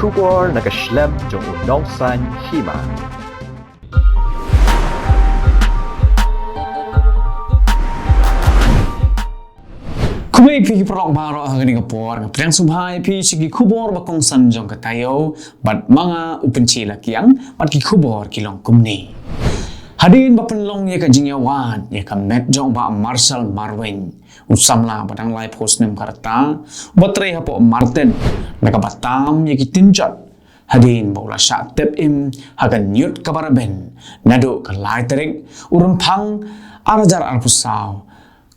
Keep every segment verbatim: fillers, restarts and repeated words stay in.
Khubor na ka shlem jong u Nongsaiñ Hima. Khublei phi ki paralok baroh ha kane ka por, nga pdiang sngewbha ïa phi sha ki khubor ba kongsan jong ka taïew, bad ma nga u Pynche Lakiang, bad ki khubor ki long kumne. Hadien ba pynlong ïa ka jingïawad ïa ka met jong u Bah Marshal Marwein, u samla ba dang laiphew snem ka rta, ba trei hapoh Marten, na kaba tam ïa ki kynjot, hadien ba u la shah tep im ha ka ñiut kaba rben, naduh ka lai tarik u Rymphang ar hajar arphew saw,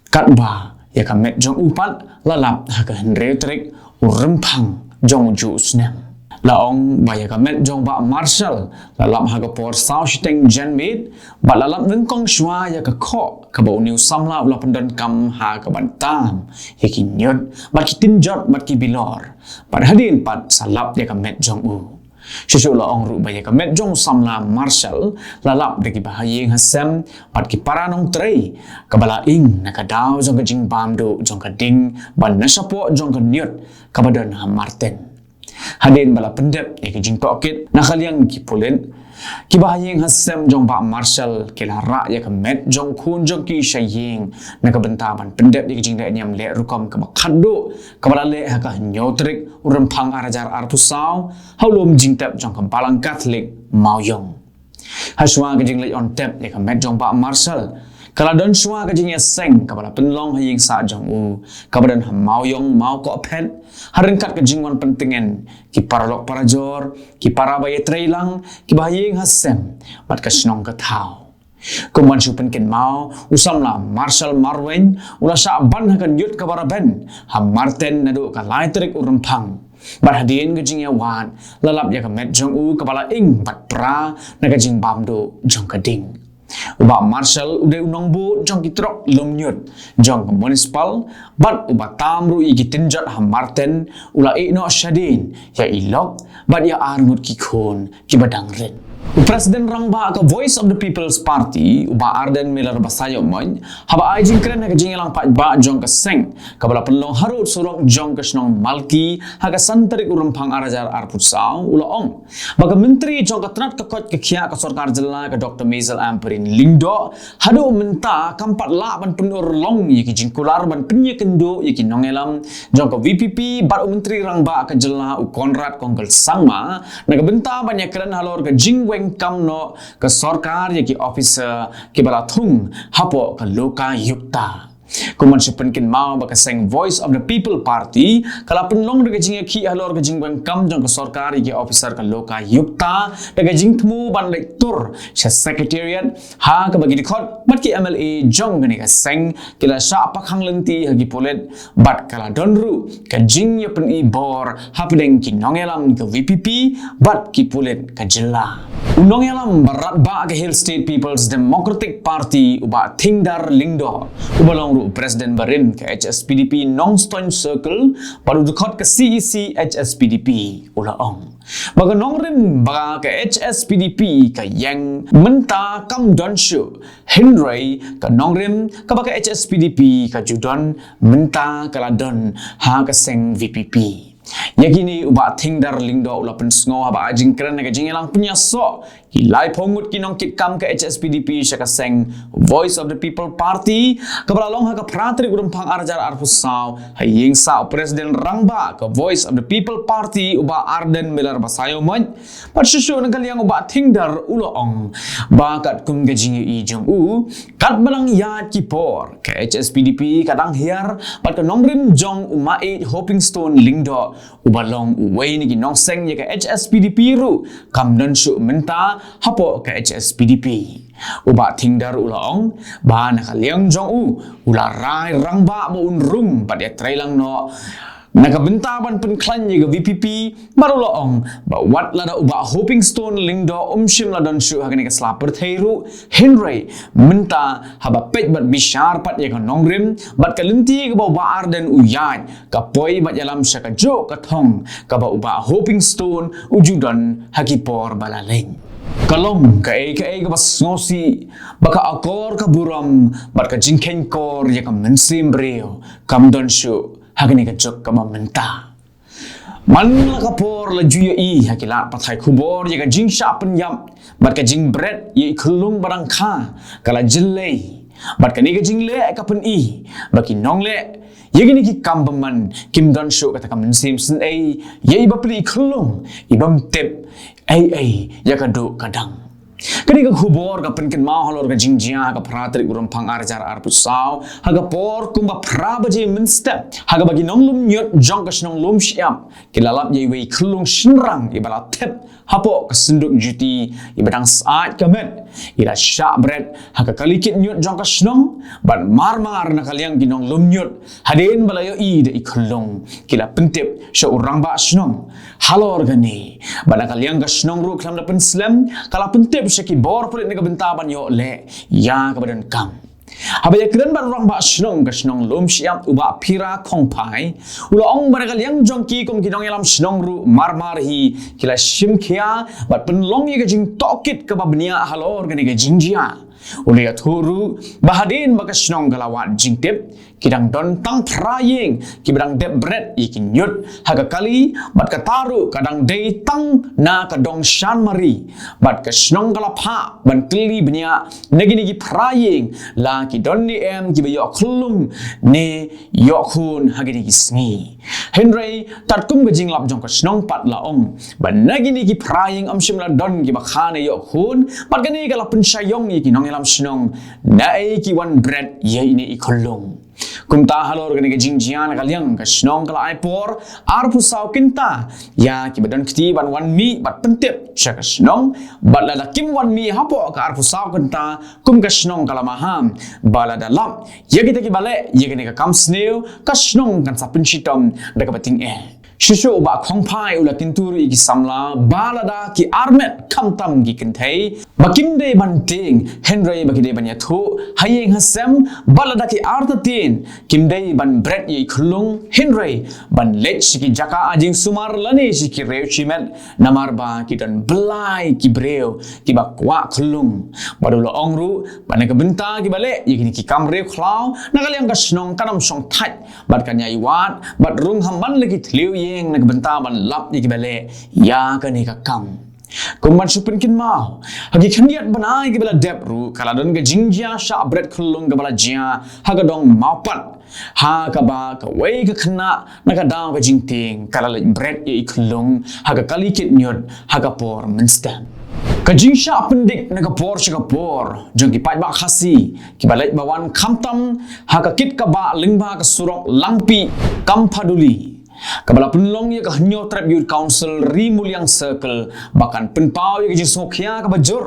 katba ïa ka met jong u pat la lap ha ka hynriew tarik u Rymphang jong u juh u snem. La ong ba ïa ka met jong Bah Marshal la lap ha ka por saw shiteng janmiet, bad la lap nyngkong shuwa ïa ka khoh kaba une u samla u la pyndonkam ha kaban tam ïa ki ñiut bad ki kynjot bad ki bilor, bad hadien pat sa lap ïa ka met jong u. Shuh shuh la ong ruh ba ïa ka met jong u samla Marshal la lap da ki bahaïing hasem bad ki para nongtrei, kaba la ing na ka daw jong ka jingbam duh jong ka ding, bad na shapoh jong ka ñiut kaba don ha Marten. Hadien ba la pyndep ïa ka jingtohkit na ka liang ki pulit, ki bahaïing hasem jong Bah Marshal ki la rah ïa ka met jong u khun jong ki sha ïing, na ka bynta ban pyndep ïa ka jingleh niam leh rukom kaba khatduh kaba la leh ha ka hynñiew tarik u Rymphang ar hajar arphew saw, ha u lum jingtep jong ka Balang Katholik Mawïong. Hashuwa ka jingleit on tep ïa ka met jong Bah Marshal, ka la don shuwa ka jingïaseng kaba la pynlong ha ïing sah jong u, kaba don ha Mawïong Mawkohphet, ha ryngkat ka jingwan pyntngen ki paralok parajor, ki para ba ïatrei lang, ki bahaïing hasem bad ka shnong ka thaw. Kum ban shu pynkynmaw, u samla Marshal Marwein u la shah ban ha ka ñiut kaba rben ha Marten naduh ka lai tarik u Rymphang, bad hadien ka jingïawad la lap ïa ka met jong u kaba la ing bad pra na ka jingbam duh jong ka ding. U Bah Marshal u dei u nongbud jong ki trok lum ñiut jong ka municipal, bad uba tam ruh ïa ki kynjot ha Marten, u la ïeh noh shadien ïa i lok bad ïa arngut ki khun kiba dang rit. U President Rangbah ka Voice of the People's Party, u Bah Ardent Miller Basaiawmoit, haba ai jingkren ha ka jingïalang paidbah jong ka seng kaba la pynlong harud surok jong ka shnong Malki ha ka san tarik u Rymphang ar hajar arphew saw, u la ong ba ka Myntri jong ka tnat ka koit ka khiah ka sorkar jylla, ka Doktor Maisel Ampareen Lyngdoh, haduh mynta kam pat lah ban pynurlong ïa ki jingkular ban pynïakynduh ïa ki nongïalam jong ka VPP bad u Myntri Rangbah ka jylla, u Conrad Kongkal Sangma, na ka bynta ban ïakren halor ka jingweng kam noh ka sorkar ïa ki officer kiba la thung hapoh ka Lokayukta. Kum ban shu pynkynmaw ba ka seng Voice of the People Party ka la pynlong da ka jingïakhih halor ka jingweng kam jong ka sorkar ïa ki officer ka Lokayukta, da ka jingthmu ban leit tur sha Secretariat, ha kaba ki dkhot bad ki MLA jong kane ka seng ki la shah pakhang lynti ha ki pulit, bad ka la don ruh ka jingïapyni bor hapdeng ki nongïalam ka VPP bad ki pulit ka jylla. U nongïalam ba radbah ka Hill State People's Democratic Party, u Bah Thingdar Lyngdoh, uba long ruh u President barim ka HSPDP Nongstoiñ Circle bad u dkhot ka CEC HSPDP, u la ong ba ka nongrim ba ka HSPDP ka ïeng mynta kam don shuh, hynrei ka nongrim kaba ka HSPDP ka ju don mynta ka la don ha ka seng VPP. Ïa kine u Bah Thingdar Lyngdoh u la pynsngew haba ai jingkren ha ka jingïalang pynïasoh ki laiphew ngut ki nongkitkam ka HSPDP sha ka seng Voice of the People Party, kaba la long ha ka phra tarik u Rymphang ar hajar arphew saw, ha ïing sah u President Rangbah ka Voice of the People Party, u Bah Ardent Miller Basaiawmoit. Bad shuh shuh na ka liang u Bah Thingdar u la ong ba katkum ka jingïohi jong u, katba dang ïaid ki por, ka HSPDP ka dang hiar, bad ka nongrim jong u Maieit Hopingstone Lyngdoh, uba long uwei na ki nongseng ïa ka HSPDP ruh kam don shuh mynta hapoh ka HSPDP. U Bah Thingdar u la ong ba na ka liang jong u, u la rai rangbah ba un rung bad ïatreilang noh na ka bynta ban pynkhlaiñ ïa ka VPP, bad u la ong ba wat lada u Bah Hopingstone Lyngdoh um shym la don shuh ha kane ka sla pyrthei ruh, hynrei mynta haba peit bad bishar pat ïa ka nongrim bad ka lynti kaba u Bah Ardent u ïaid, ka poi bad ïalam sha kajuh ka thong kaba u Bah Hopingstone u ju don ha ki por ba la leit. Ka long kaei kaei kaba sngewsih ba ka akor ka burom bad ka jingkheiñkor ïa ka mynsiem briew kam don shuh ha kane ka juk kaba mynta. Man la ka por la ju ïohi ha ki lad pathai khubor ïa ka jingshah pynïap bad ka jingbret ïa i khyllung ba dang kha ka la jyllei. Bad kane ka jingleh ka pyni ba ki nongleh ïa kine ki kam bymman kim don shuh kata ka mynsiem sngewsih ïa i bapli i khyllung i bym tip ei ei ïa ka duh ka dang. Kane ka khubor ka pynkynmaw halor ka jingjia ha ka phra tarik u Rymphang ar hajar arphew saw ha ka por kumba phra baje mynstep ha kaba ki nonglum ñiut jong ka shnong Lumshyiap ki la lap ïa iwei i khyllung shynrang iba la thep hapoh ka synduk juti iba dang syaid ka met. I la shah bret ha ka kali kit ñiut jong ka shnong bad mar mar na ka liang ki nonglum ñiut hadien ba la ïohi da i khyllung ki la pyntip sha u rangbah shnong halor kane. Bad na ka liang ka shnong ruh khlem da pynslem ka la pyntip sha ki bor pulit na ka bynta ban ïoh leh ïa kaba donkam. Haba ïakren bad u rangbah shnong ka shnong Lumshyiap u Bah Phira Khongphai u la ong ba na ka liang jong ki kum ki nongïalam shnong ruh mar mar hi ki la shim khia bad pynlong ïa ka jingtohkit kaba bniah halor kane ka jingjia. U la ïathuh ruh ba hadien ba ka shnong ka la wad jingtip ki dang don tang phra ïing kiba dang dep bret ïa ki ñiut ha ka kali bad kata ruh ka dang dei tang na ka dong Shanmari bad ka shnong ka la phah ban kylli bniah na kine ki phra ïing la ki don ne em kiba ïoh khyllung ne ïoh khun ha kine ki sngi. Hynrei katkum ka jinglap jong ka shnong pat la ong ba na kine ki phra ïing ym shym la don kiba kha ne ïoh khun bad kane ka la pynshai ïong ïa ki nongïalam shnong naei ki wan bret ïa ine i khyllung. Kumta halor kane ka jingjia na ka liang ka shnong ka la ai por arphew saw kynta ïa kiba don kti ban wan mih bad pyntip sha ka shnong bad lada kim wan mih hapoh ka arphew saw kynta kum ka shnong ka la maham ba lada lap ïa kita kiba leh ïa kane ka kam sniew ka shnong kan sa pynshitom da kaba tyngeh. Shuh shuh u Bah Khongphai u la kyntu ruh ïa ki samla ba lada ki armet khamtam ki kynthei ba kim dei ban tieng hynrei ba ki dei ban ïathuh ha ïing ha sem bad lada ki artatien kim dei ban bret ïa i khyllung hynrei ban leit sha ki jaka ai jingsumar lane sha ki riew shimet namar ba ki don blai ki briew kiba kwah khyllung. Bad u la ong ruh ba na ka bynta kiba leh ïa kine ki kam riew khlaw na ka liang ka shnong kan ym shong thait bad kan ïai wad bad rung ha man la ki thliew ïing na ka bynta ban lap ïa kiba leh ïa kane ka kam. Kum ban shu pynkynmaw ha ki khyndiat bnai kiba la dep ruh ka la don ka jingjia shah bret khyllung kaba la jia ha ka dong Mawpat ha kaba kawei ka khynnah na ka daw ka jingtieng ka la leit bret ïa i khyllung ha ka kali kit ñiut ha ka por mynstep. Ka jingshah pyndik na ka por sha ka por jong ki paidbah Khasi kiba leit ba wan khamtam ha ka kit kaba lyngba ka surok Langpih Kampaduli kaba la pynlong ïa ka Hynñiewtrep Youth Council Ri Muliang Circle ba kan pynpaw ïa ka jingsngewkhia kaba jur.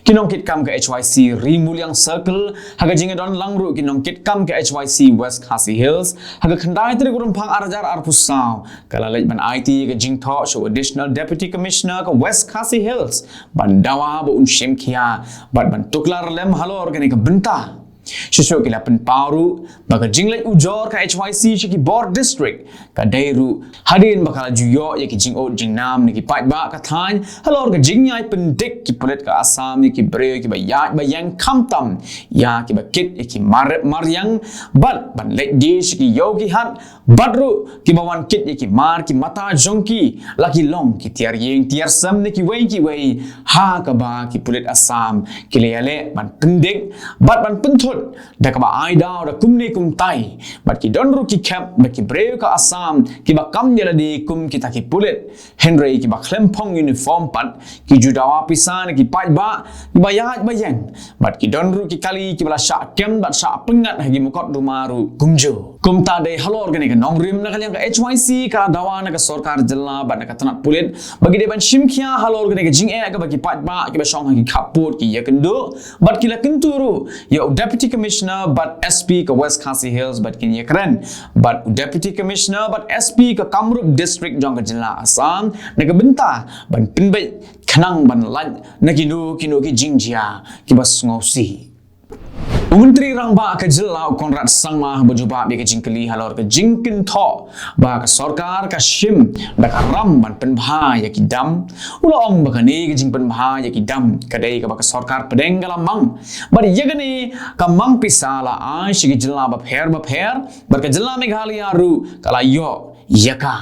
Ki nongkitkam ka H Y C Ri Muliang Circle ha ka jingïadon lang ruh ki nongkitkam ka H Y C West Khasi Hills ha ka khyndai tarik u Rymphang ar hajar arphew saw ka la leit ban aiti ïa ka jingthoh sha u Additional Deputy Commissioner ka West Khasi Hills ban dawa ba un shim khia bad ban tuklar lem halor kane ka bynta. Shuh shuh ki la pynpaw ruh ba ka jingleit ujor ka H Y C sha ki bor district ka dei ruh hadien ba ka la ju ïoh ïa ki jingud jingnam na ki paidbah ka thaiñ halor ka jingïai pyndik ki pulit ka Assam ïa ki briew kiba ïaid ba ïeng khamtam ïa kiba kit ïa ki mar mariang bad ban leit die sha ki ïew ki hat bad ruh kiba wan kit ïa ki mar ki mata jong ki la ki long ki tiar ïing tiar sem ne kiwei kiwei ha kaba ki pulit Assam ki la ïaleh ban pyndik bad ban pynthut da kaba ai daw da kumne kumtai bad ki don ruh ki khep ba ki briew ka Assam kiba kam ïa lade kum kita ki pulit hynrei kiba khlem phong uniform pat ki ju dawa pisa na ki paidbah kiba ïaid ba ïeng bad ki don ruh ki kali kiba la shah kem bad shah pyngngad ha ki mukotduma ruh kumjuh. Kumta dei halor kane ka nongrim na ka liang ka H Y C ka la dawa na ka sorkar jylla bad na ka tnat pulit ba ki dei ban shim khia halor kane ka jingeh kaba ki paidbah kiba shong ha ki khappud ki ïakynduh bad ki la kyntu ruh ïa u Deputy Commissioner bad S P ka West Khasi Hills bad kin ïakren bad u Deputy Commissioner bad S P ka Kamrup District jong ka jylla Assam na ka bynta ban pynbeit khnang ban lait na kino kino ki jingjia kiba sngewsih. U Myntri Rangbah ka jylla u Conrad Sangma ba jubab ïa ka jingkylli halor ka jingkynthoh ba ka sorkar ka shim da ka ram ban pynbha ïa ki dam u la ong ba kane ka jingpynbha ïa ki dam ka dei kaba ka sorkar pdeng ka la mang bad ïa kane ka mang pisa la ai sha ki jylla bapher bapher bad ka jylla Meghalaya ruh ka la ïoh ïa ka.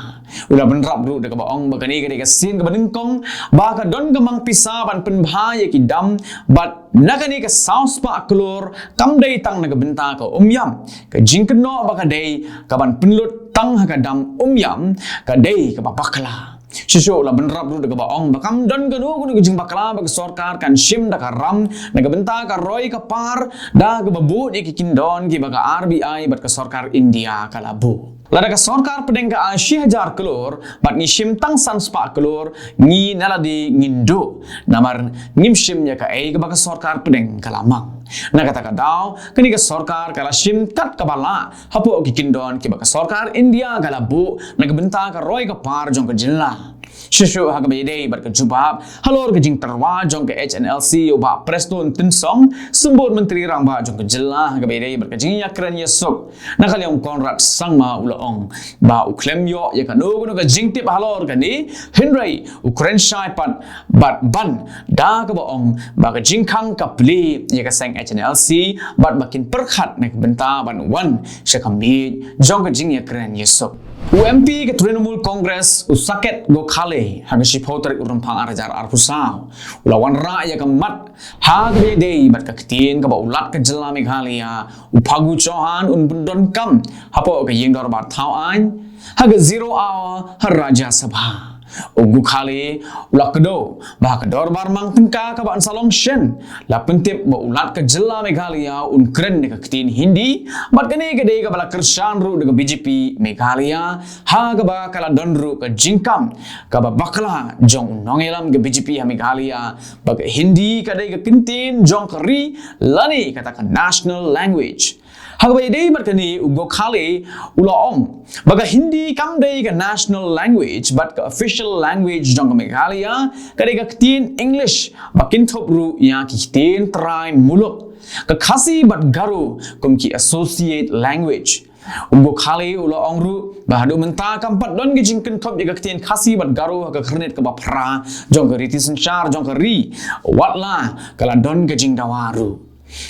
U la bynrap ruh da kaba ong ba kane ka dei ka sien kaba nyngkong ba ka don ka mang pisa ban pynbha ïa ki dam, bad na kane ka saw spah klur kam dei tang na ka bynta ka Umiam. Ka jingkynnoh ba ka dei kaban pynlut tang ha ka dam Umiam ka dei kaba bakla. Shisha u la bynrap ruh da kaba ong ba kam don kano kano ka jingbakla ba ka sorkar kan shim da ka ram na ka bynta ka roi ka par da kaba bud ïa ki kyndon kiba ka R B I bad ka sorkar India ka la buh. Lada ka sorkar pdeng ka ai shi hajar klur bad ngi shim tang san spah klur, ngi na lade ngin duh, namar ngim shim ïa kaei kaba ka sorkar pdeng ka la mang. Na kata ka daw kane ka sorkar ka la shim kat kaba lah hapoh ki kyndon kiba ka sorkar India ka la buh na ka bynta ka roi ka par jong ka jylla. Shisha ha kaba ïadei bad ka jubab halor ka jingtyrwa jong ka H N L C, u Bah Prestone Tynsong, Symbud Myntri Rangbah jong ka jylla, ha kaba ïadei bad ka jingïakren ïasuk, na ka liang u Conrad Sangma u la ong ba u khlem ïoh ïa kano kano ka jingtip halor kane, hynrei u kren shai pat bad ban da kaba ong ba ka jingkhang ka plie ïa ka seng H N L C bad ba kin pyrkhat na ka bynta ban wan sha ka miej jong ka jingïakren ïasuk. U M P ka Trinamool Congress, u Saket Gokhale, ha ka shiphew tarik u Rymphang ar hajar arphew saw, u la wanrah ïa ka mat ha kaba ïadei bad ka ktien kaba u Lat ka jylla Meghalaya, u Phagu Chauhan, un pyndonkam hapoh ka ïing dorbar thaw aiñ ha ka zero hour ha Rajya Sabha. U Gokhale u la kdew ba ha ka dorbar mang tyngka kaba yn sa long shen, la pyntip ba u Lat ka jylla Meghalaya un kren da ka ktien Hindi, bad kane ka dei kaba la kyrshan ruh da ka B J P Meghalaya, ha kaba ka la don ruh ka jingkam kaba bakla jong u nongïalam ka B J P ha Meghalaya ba ka Hindi ka dei ka kyntien jong ka ri lane kata ka national language. Ha kaba ïadei bad kane, u Gokhale u la ong ba ka Hindi kam dei ka national language bad ka official language jong ka Meghalaya ka dei ka ktien English, ba kin thup ruh ïa ki ktien trai muluk, ka Khasi bad Garo kum ki associate language. U Gokhale u la ong ruh ba haduh mynta kam pat don ka jingkynthup ïa ka ktien Khasi bad Garo ha ka khyrnit kaba phra jong ka riti synshar jong ka ri, watla ka la don ka jingdawa ruh.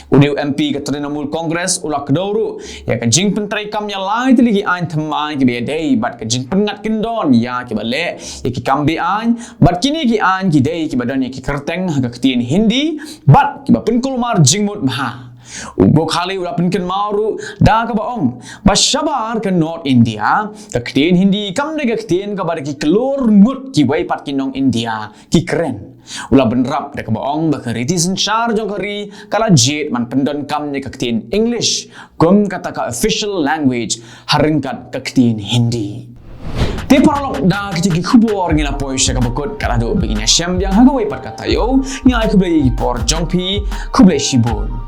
U dei u M P ka Trinamool Congress u la kdew ruh ïa ka jingpyntreikam ïa lai tylli ki aiñ thymmai kiba ïadei bad ka jingpyngngad kyndon ïa kiba leh ïa ki kam be-aiñ, bad kine ki aiñ ki dei kiba don ïa ki kyrteng ha ka ktien Hindi bad kiba pynkulmar jingmut bha. U Gokhale u la pynkynmaw ruh da kaba ong ba shabar ka North India, ka ktien Hindi kam dei ka ktien kaba da ki klur ngut kiwei pat ki nong India ki kren. U la bynrap da kaba ong ba ka riti synshar jong ka ri ka la jied ban pyndonkam ïa ka ktien English kum kata ka official language ha ryngkat ka ktien Hindi. Te paralok, da kita ki khubor ngi la poi sha kaba kut, ka la duh ba ngin ïashem biang ha kawei pat ka taïew. Ngi ai khublei ïa ki por jong phi, khublei shibun.